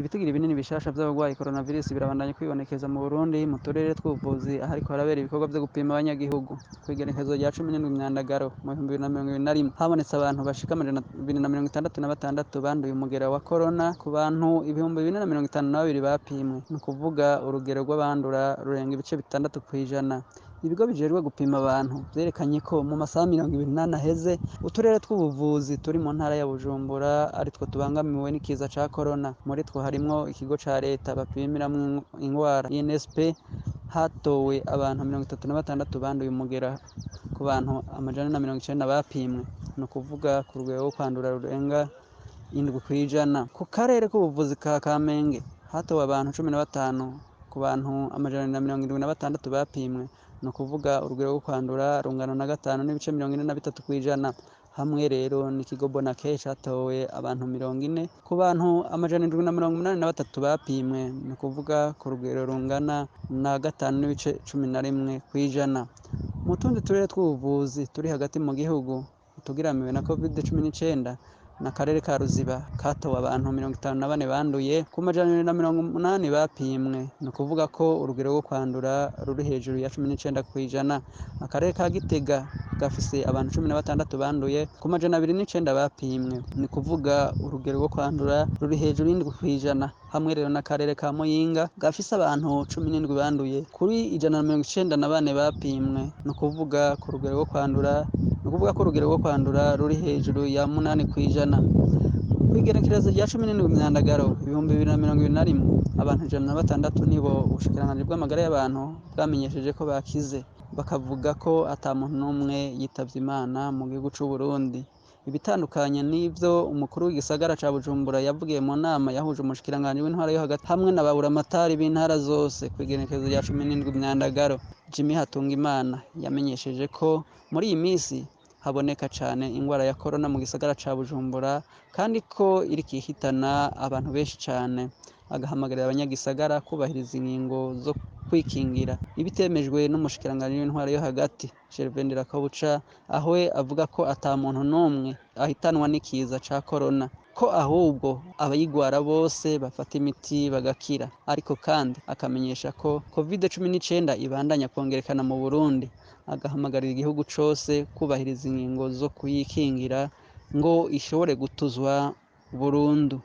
Ibitigiri binini bishasha vy'abarwayi coronavirus birabandanya kwibonekeza mu Burundi mu turere tw'ubuvuzi ahariko harabera ibikorwa vyo gupima abanyagihugu. Kw'igenekerezo rya 17 Myandagaro mu 2021 habonetse abantu bashika 266 banduye umugera wa corona ku bantu 4052 bapimwe. Ni ukuvuga urugero rw'abandura rurenga ibice 6%. Ibigo bijejwe gupima abantu vyerekanye ko mu masaha 24 aheze uturere tw'ubuvuzi turi mu ntara ya Bujumbura aritwo tubangamiwe n'ikiza ca corona. Muri two harimwo ikigo ca leta bapimiramwo ingwara INSP, hatowe abantu 36 banduye umugera ku bantu 490 bapimwe. Ni ukuvuga ku rugero rwo kwandura rurenga 7%. Ku karere k'ubuvuzi ka Kamenge hatowe abantu 15 ku bantu 176 bapimwe. Ni ukuvuga urugero rwo kwandura rungana na 5.43%. Hamwe rero n'ikigo Bonake catowe abantu 40 ku bantu 783 bapimwe. Ni ukuvuga ku rugero rungana na 5.11%. Mu tundi turere tw'ubuvuzi turi hagati mu gihugu tugeramiwe na Covid-19 n'akarere ka Ruziba katowe abantu 54 banduye ku 280 bapimwe. Ni ukuvuga ko urugero rwo kwandura ruri hejuru ya 19%. Akarere ka Gitega gafise abantu 16 banduye ku 209 bapimwe. Ni kuvuga urugero rwo kwandura ruri hejuru y'7%. Hamwe rero n'akarere ka Muyinga gafise abantu 17 banduye kuri 194 bapimwe. Ni ukuvuga ku rugero rwo kwandura, ni ukuvuga ko urugero rwo kwandura ruri hejuru ya 8%. Kw'igenekerezo rya 17 Myandagaro 2021 abantu 106 nibo ubushikiranganji bw'amagara y'abantu bwamenyesheje ko bakize, bakavuga ko ata muntu n'umwe yitavye Imana mu gihugu c'u Burundi. Ibitandukanye n'ivyo umukuru w'igisagara ca Bujumbura yavugiye mu nama yahuje umushikiranganji w'intwaro yo hagati hamwe na baburamatari b'intara zose kw'igenekerezo rya 17 Myandagaro. Jimmy Hatungimana yamenyesheje ko muri iyi misi haboneka cane ingwara ya corona mu gisagara ca Bujumbura kandi ko iriko ihitana abantu benshi cane. Agahamagarira abanyagisagara kubahiriza ingingo zo kwikingira ibitemejwe n'umushikiranganji w'intwaro yo hagati Gervais Ndirakobuca, aho we avuga ko ata muntu n'umwe ahitanwa n'ikiza ca corona, ko ahubwo abayigwara bose bafata imiti bagakira. Ariko kandi akamenyesha ko Covid-19 ibandanya kongerekana mu Burundi, agahamagarira igihugu cose kubahiriza ingingo zo kuyikingira ngo ishobore gutuzwa burundu.